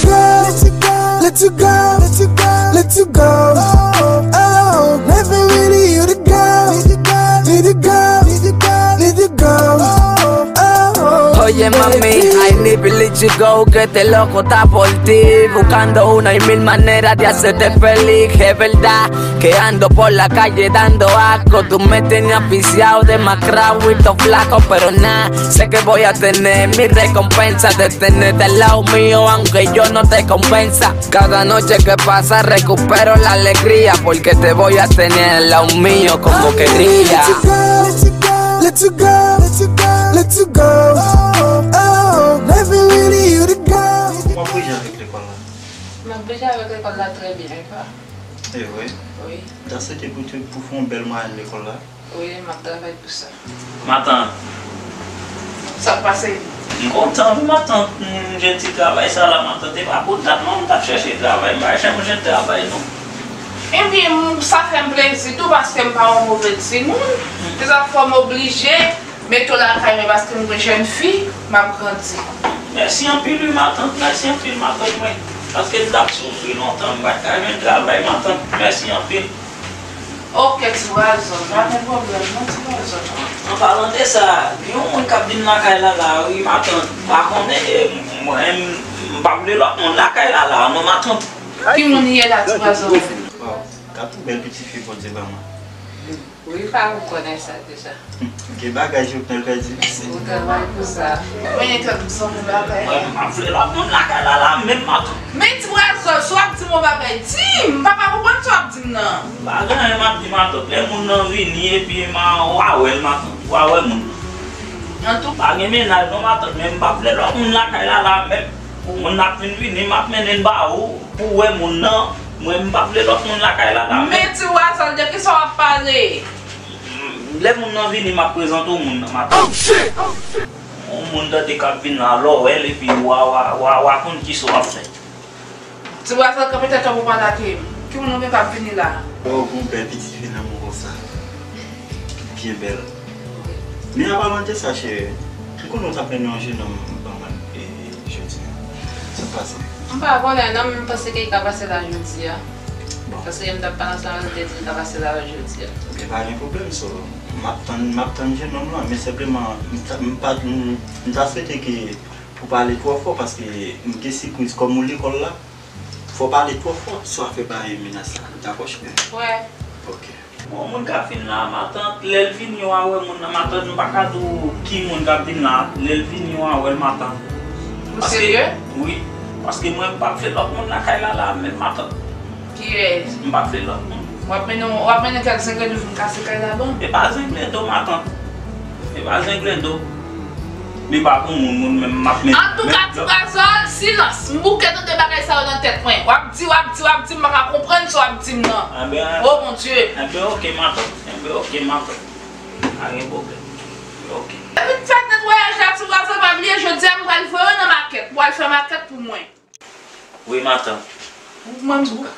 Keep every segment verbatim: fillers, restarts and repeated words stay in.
Let you go, let you go, let you go, let you go. Oh, never really you to go, need to go, need to go, need to go. Oh, Oye mami, I need to let you go, que te loco está por ti. Buscando una y mil maneras de hacerte feliz. Es verdad que ando por la calle dando asco. Tú me tienes asfixiado, demacrado y todo flaco, pero nada, sé que voy a tener mi recompensa de tenerte al lado mío, aunque yo no te compensa. Cada noche que pasa recupero la alegría, porque te voy a tener al lado mío como quería. Let you go, let you go, let you go, let you go. Oh, never really you to go. Ou ap bouge avec l'école là? M ap bouge avec l'école là très bien, et toi? C'est vrai. Oui. Dans cette époque, pour faire une belle moyenne l'école là. Wi, m ap travay pou sa. Matant. Sa k pase? M kontan wi matant, m jwenn ti travay sa la matant. E pa pou dat non m t ap chèche travay, m pa janm jwenn travay non. Ebyen, m- sa fè m plezi tou paske m pa yon move timoun. Se sa k fè m oblije mete w lakay mwen paske m yon jèn fi, m ap grandi. Mèsi anpil wi matant, mèsi anpil matant mwen. Paske m t ap soufri lontan, m pa t ka jwenn travay matant. Mèsi anpil. Ok, ti brazon, pa gen pwoblèm non, ti brazon. An palan de sa, gen yon moun k ap vin lakay la la wi matant. M pa konnen, e, mwen, m pa vle lòt moun lakay la la non matant. Ki moun ye la, ti brazon? Waw, gad yon bèl pitit fi Bondye ban mwen. Wi, pa ou konnen sa deja. Gen bagay Jovenel pèdi mesye. Ou travay pou sa. Mwen gen kèk zanmi bagay. Mwen, m pa vle lòt moun lakay la la menm matant. Men ti brazon, si w ap di m yon bagay, di m. M pa ka konprann sa w ap di m nan. Pa gen anyen m ap di matant. Lè moun nan vini epi m a w a wè l matant. W a wè moun nan. Antouka, Pa gen mennaj non matant, men m pa vle lòt moun lakay la la menm. Moun nan ap vin vini, m ap mennen l ba ou pou w wè moun nan. Mwen, m pa vle lòt moun lakay la la menm. Men ti brazon, de kisa w ap pale? Lè moun nan vini, m ap prezante w moun nan matant. Yon moun tande k ap vin la, lè w wè l epi w a, w a, w a, w a konn kisa w ap fè. Ti brazon, kanpe tèt ou pou w pa lage m. Ki moun ou gen k ap vini la? Waw, gon bèl pitit fi nan moun konsa. Byen bèl. Men an palan de sa, cheri, m konnen w t ap mennen yon jenòm ban mwen e, jodi a. Sa k pase? M pa konnen non, men m panse ke li ka pase la jodi a. Bon. Paske m t ap pale ansanm avè l, li te di li ka pase la jodi a. Ebyen, pa gen pwoblèm, so, m ap tann, m ap tann jenòm lan, men senpleman, m ta, m pa, m, m ta swete ke pou pale twò fò, paske m gen sipriz kòm ou lekòl la, fò pale twò fò sou afè bay menas la. Dakò, cheri? Wè. Ok. Bon, moun k ap vin la, matant, lè l vini, w a wè moun nan, matant, m pa ka di w ki moun k ap vin la, lè l vini, w a wè l, matant. Ou serye? Wi, paske mwen, m pa vle lòt moun lakay la, la, menm, matant. Kiyès? M pa vle lòt moun. W ap mennen, w ap mennen kèk zenglendo vin kase kay la ban m? E pa zenglendo, matant. E pa zenglendo. Li pa pou moun, moun menm m ap met. Antouka, ti brazon, silans. M bouke tande bagay sa yo nan tèt mwen. W ap di, w ap di, w ap di, m pa ka konprann sa w ap di m nan. Anben, O Bondye. Anben, ok, matant. Anben, ok, matant. Pa gen pwoblèm. Ok. Depi m fèk netwayaj la, ti brazon, pa bliye, jodi a m pral voye w nan makèt. Pou w al fè makèt pou mwen. Wi, matant. Mwen, m bou-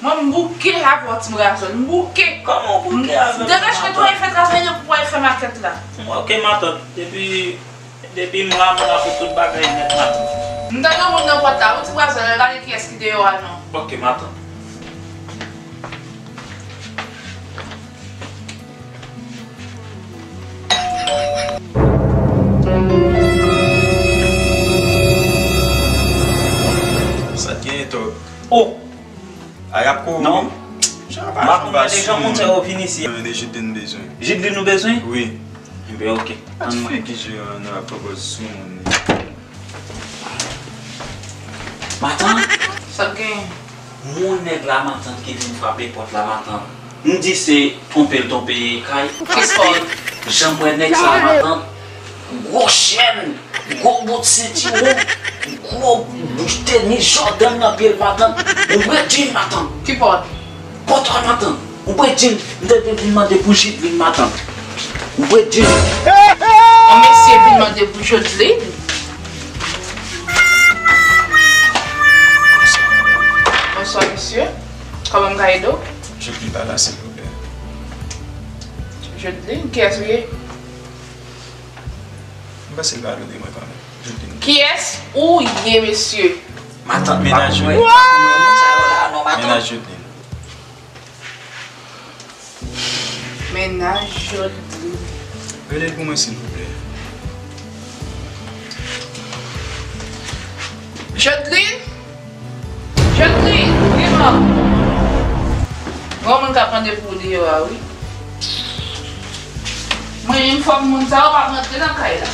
Mwen, m bouke avè w, ti brazon. M bouke. Kòman w bouke avè m? Degaje netwaye, fè travay nan pou w al fè makèt la. Ok, matant. Depi, depi m la, m la pou tout bagay nèt, matant. M tande yon moun nan pòt la, wi, ti brazon, al gade kiyès ki deyò a non. Ok, matant. Sa t genyen twòp. Oh! A y ap kouri. Non. Jan M pa konn de jan moun sa yo vin isi. Mwen de Jidlin bezwen. Jidlin ou bezwen? Wi. Enben, ok. Tann mwen. Figi jeran nan ap pran pòz sou moun. Matant, Sa k genyen? moun nèg la, matant, ki vin frape pòt la, matant. M di se twonpe l twonpe kay. Paske jan m wè nèg sa, matant, gwo chèn, gwo bout sentiwon, gwo bouch tenis Jordan nan pye l, matant. Ou wè di, matant. Ki pòt? Pòt la, matant. Ou wè di, m te vin mande pou Jidlin, matant. Ou wè di. Yon mesye vin mande pou Jidlin. Bonswa, mesye. Kòman m ka ede w? Jidlin pa la, silvouplè. Jidlin, kiyès ou ye? M panse l pa vle de mwen kanmenm. Jidlin. Kiyès ou ye, mesye? Matant mennaj Jodlin. Mennaj Jodlin. Mennaj Jodlin. Rele l pou mwen, silvouplè. Jodlin? Jodlin, vin la. Gon moun k ap mande pou li yo a, wi. Mwen menm, fòk moun sa yo pa rantre nan kay la.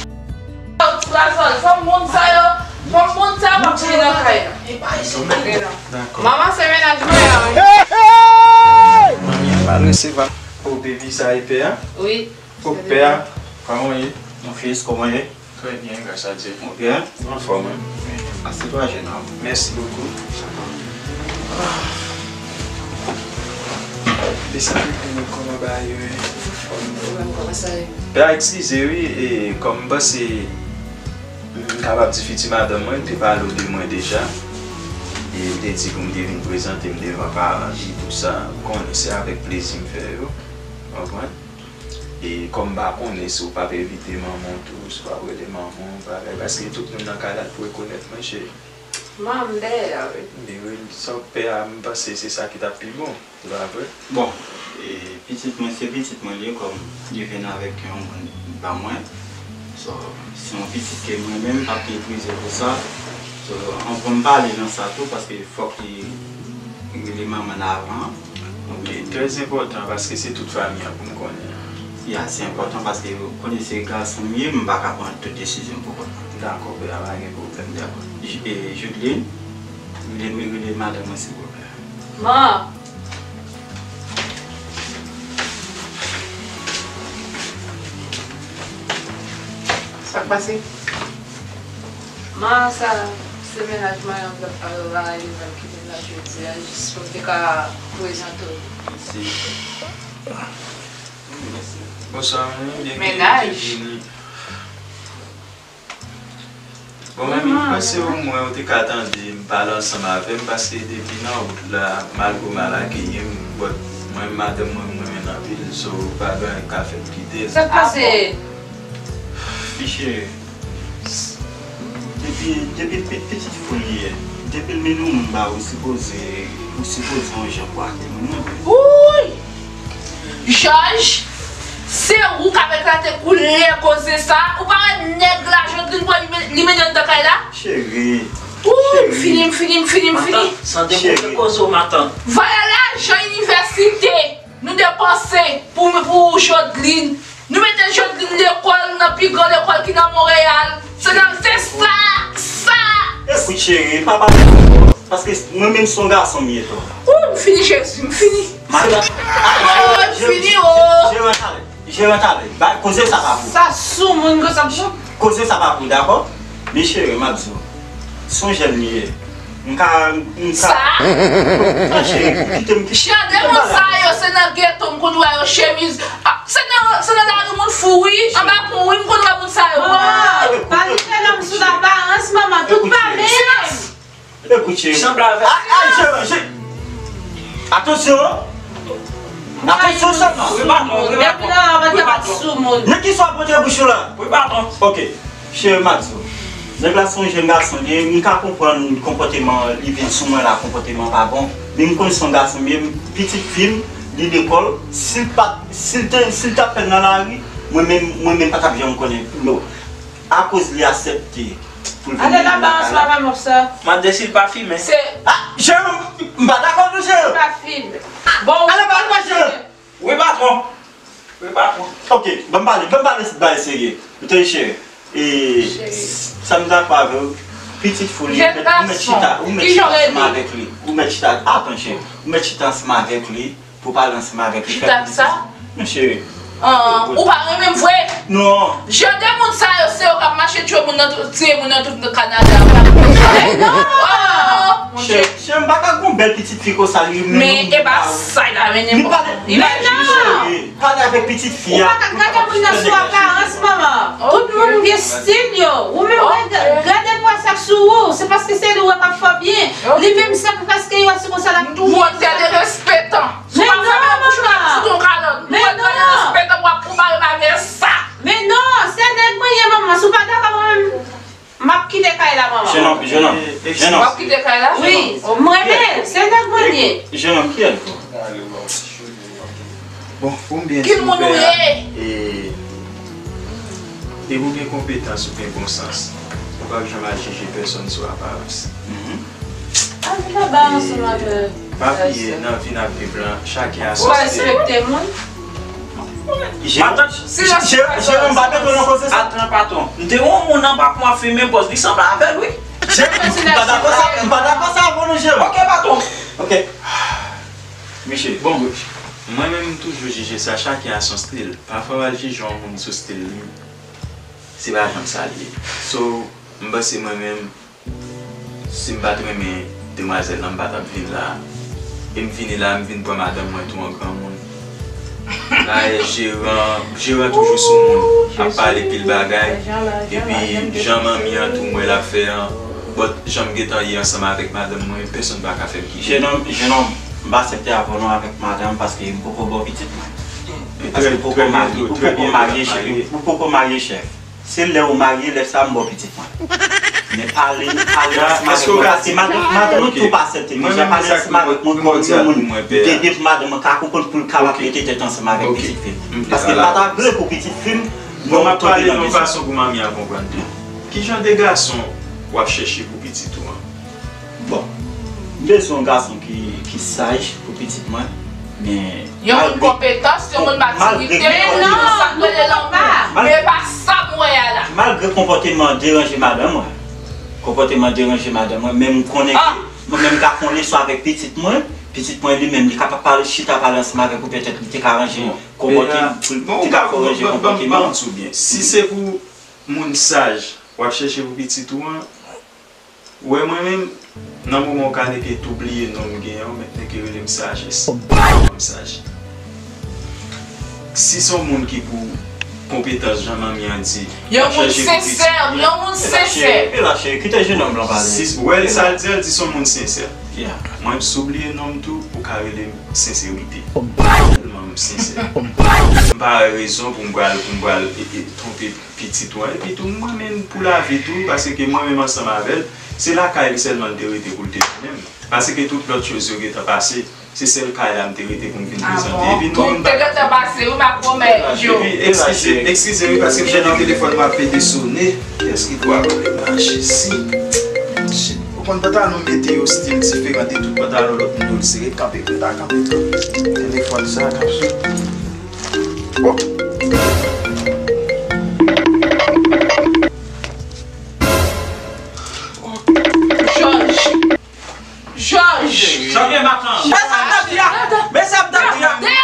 Ti Razòl, fòk moun sa yo, fòk moun sa yo pa rantre nan kay la. Dakò. Manman, se mennaj mwen an, wi. Manmi an pa resevwa. O, baby, sa e pè a? Wi. O, pè a, kòman w ye? Mon fils, kòman w ye? Très bien, grâce à Dieu. Ou byen? Anfòm, wi. Asitwa, jennonm. Merci beaucoup. Mesye, kòman bagay yo ye? Anfòm, ou menm, kòman sa ye? Pè a, eskize, wi, e kòm m panse, m kapab di fiti madanm mwen, m te pale w de mwen deja. E m te di pou m te vin prezante m devan paran li, tou sa. Ou konnen, se avèk plezi m fè yo. Ou konprann? E kòm m pa konnen si w p ap envite manman w tou, si w p ap rele manman w, bagay, paske tout moun nan kay la t pou rekonèt mwen, cheri. Manman m dèyè a, wi. Men wi, sa w pè a, m panse se sa ki t ap pi bon, se pa vre? Bon, e, pitit mwen, se pitit mwen li ye, kòm li vin avèk yon moun pa mwen. So, se yon pitit ke mwen menm m p ap meprize pou sa. So, anvan m pale nan sa tou, paske fòk li rele manman l avan. Ok, trè enpòtan, paske se tout fanmi an pou m konnen. Ya, se enpòtan paske ou konnen se gason m ye, m pa ka pran tout desizyon pou kont mwen. Dakò, pè a, pa gen pwoblèm. Dakò. J-, e, Judeline, rele, rele madanm mwen, silvouplè. Man! Sa k pase? Man, sa, se mennaj mwen an, m t ap pale w la, li menm ki te la jodi a, jis pou m te ka prezante w. Mèsi. Mèsi. Bonswa, mwen byen. Mennaj. Bon, men m panse omwen ou te ka tande m pale ansanm avè m, paske depi nan wout la, malgre w mal akeyi m, but mwen, madanm mwen, m renmen l anpil, so pa gen anyen k ka fè m kite l. Sa k pase? Miche, depi, depi pi-, pitit fi w li ye, depi l mennen yon moun ba ou, ou sipoze, ou sipoze yon jan pou akeyi moun nan. Wouy! Jòj, se ou k ap eklate koulè koze sa. Ou pa wè nèg la, Jodlin pran li men-, li mennen anndan kay la? Cheri. Ou, m fini, m fini, m fini, m fini. Matant, san dekouraje koze w, matant. Vòlè lajan inivèsite, nou depanse pou, pou Jodlin. Nou mete Jodlin lekòl, nan pi gran lekòl ki nan Monreyal. Se nan, se sa, sa. Ekout, cheri, pa pale ankò. Paske mwen menm se yon gason m ye tou. Ou, m fini, Jezi, m fini. Matant. Oh, m fini, oh. Jeran talè. Jeran talè. Ba, koze sa pa pou. Sa sou moun, koze sa pou. Koze sa pa pou, dakò? Men cheri, m ap di w. Se yon jèn li ye. M ka, m ka. Sa? Non, cheri, kite m, kite m. Jan de moun sa yo, se nan geto m konn wè yo, chemiz. Ah, se nan, se nan lari moun fou, wi. Anba pon, wi, m konn wè moun sa yo. Manman, pa rive nan m sou laparans, manman. Tout pa menm. Silans. Ekout, cheri. Sanble avèk. Ah, ah, cheri, cheri. Atansyon! Atansyon sèlman! Wi, patwon, wi, patwon. Depi lè a, w ap sou moun. Nan ki sa w ap montre bouch ou la? Wi, patwon. Ok. Cheri, m ap di w. Nèg la se yon jèn gason li ye, m ka konprann konpòteman li vin sou mwen la, konpòteman pa bon. Men m konn se yon gason m ye, pitit fi m, li lekòl, si l pa t, si l te, si l t ap fè l nan lari, mwen menm, mwen menm pa t ap janm konnen. Non. Akoz li aksepte pou l vin ale laba ansanm avè m, sè. M ap di si l pa fimen. Se. Ah, Jerome, m pa dakò non, Jerome. Pa fimen. Bon, ale ba, ale ba, Jerome. Wi, patwon. Wi, patwon. Ok, ban m pale, ban m pale, bagay serye. Ou tande, cheri? E, sa m dakò avè w, pitit fi w li, ou mèt, ou mèt chita, ou mèt chita ansanm avèk li. Ou mèt chita, atann, cheri. Ou mèt chita ansanm avèk li. Pou pale ansanm avèk li, fè plis. Chita sa? Non, cheri. Ah, ou pa renmen m vre? Non. Jan de moun sa yo, se yo k ap mache tchwe moun nan tout, tiye moun nan tout Kanada. Men non! Oh, mon Dieu. Cheri, cheri, m pa ka gon bèl pitit fi konsa, li renmen yon moun. Men e pa sa l ap mennen m. Li pale, li pale, cheri, pale avèk pitit fi a. Ou pa ka gade moun nan sou aparans, manman. Tout moun gen stil yo. Ou menm, gade, gade pwa sa k sou ou. Se paske se li w wè k ap fè w byen. Li vin senp paske yo se konsa l ap touye. Motè derespektan. Si w pa fèmen bouch ou, m ap fout ou yon kalòt. Mwen, mwen respè tankou w ap konpare m avè sa. Men non, se nèg mwen ye, manman. Si w pa dakò, mwen menm, m ap kite kay la. la, manman. Jenòm, jenòm, jenòm. W ap kite kay la? Wi, mwen menm, se nèg mwen ye. Jenòm, ki èd ou? Bon, pou m byen di w, pè a, e, depi w gen konpetans, ou gen bon sans, ou p ap janm al jije pèsòn sou aparans. Mhm. A, nou pa bay ansanm avè. Pa bliye, nan vi n ap viv lan, chak gen asans li. Ou respekte moun? Patwon, Jerome, pa mete w nan koze sa. Atan, patwon. M te wè yon moun anba pon ap fimen pòz, li sanble avè l, wi. Jerome, m pa dakò sa, m pa dakò sa avè w non, Jerome. Ok, patwon. Ok. Miche, bon, mwen menm, m toujou jije sa, chak gen asans li. Pafwa, w al jije yon moun sou stil li, se pa janm sa l ye. So, m panse mwen menm, si m pa t renmen demwazèl lan, m pa t ap vin la. E m vini la, m vin pran madanm mwen tou an granmoun. Dayè, jeran, jeran toujou sou moun, ap pale pil bagay. Epi, jan manmi an tou, m wè l ap fè an, but jan m gentan ye ansanm avèk madanm mwen, pèsonn pa ka fè m kite. Jenòm, jenòm, m pa aksepte avè w non avèk madanm paske m poko ba w pitit mwen. Paske ou poko marye, ou poko marye, chèf. Ou poko marye, chèf. Se lè ou marye, lè sa a m ba w pitit mwen. Men pale, pale ansanm avèk mwen, paske madanm, madanm ou tou pa aksepte deja, pale ansanm avèk mwen kòm yon moun ki ede pou madanm mwen ka konprann pou l kapab mete tèt ansanm avèk pitit fi l. Paske m pa ta vle pou pitit fi m, bon, m ap pale nan yon fason pou manmi a konprann tou. Ki jan de gason w ap chèche pou pitit ou an? Bon, m bezwen yon gason ki, ki saj pou pitit mwen, men yon moun konpetans, yon moun matirite, yon moun sa k rele lanmou. Men pa sa m wè a la. Malgre konpòteman an deranje madanm mwen, konpòteman an deranje madanm mwen, men m konnen ke mwen menm m ka fè yon leson avèk pitit mwen, pitit mwen li menm, li kapab pale, chita pale ansanm avèk ou, petèt li te ka ranje konpòteman, li te ka korije konpòteman. Si se pou moun saj w ap chèche pou pitit ou an, Ou wè mwen menm, nan moman w ka neke tou bliye non m genyen an, w mèt neke rele m sajès. Kòm saj. Si se yon moun ki pou konpetans, jan manmi an di, yon moun sensè, yon moun sensè. Epi la cheri, kite jenòm lan pale. Si, wè sa l di a, l di se yon moun sensè. Mwen, si w bliye non m tou, ou ka rele m senserite. Tèlman m sensè. M pa wè rezon pou m pral, pou m pral, e, e, twonpe pitit ou an. Epi tou, mwen menm pou lavi tou, paske mwen menm ansanm avè l, se lakay li sèlman l te rete pou l te tounen m. Paske tout lòt choz yo gentan pase, se sèl kay la m te rete pou m vin prezante. Epi nou menm, te gentan pase, wi, m ap pwomèt yo. Epi, eskize, eskize, wi, paske m tande telefòn mwen ap pede sone. Kiyès ki pou ap rele m la, Jezi? Shit. Ou konn pantalon m mete yo stil diferan de tout pantalon lòt moun yo, l sere kanpe, m ta kanpe tou. Telefòn sa k ap sone. Oh. Jòj. Jòj. Sa gen matant. Men sa m t ap di a. Men sa m t ap di a.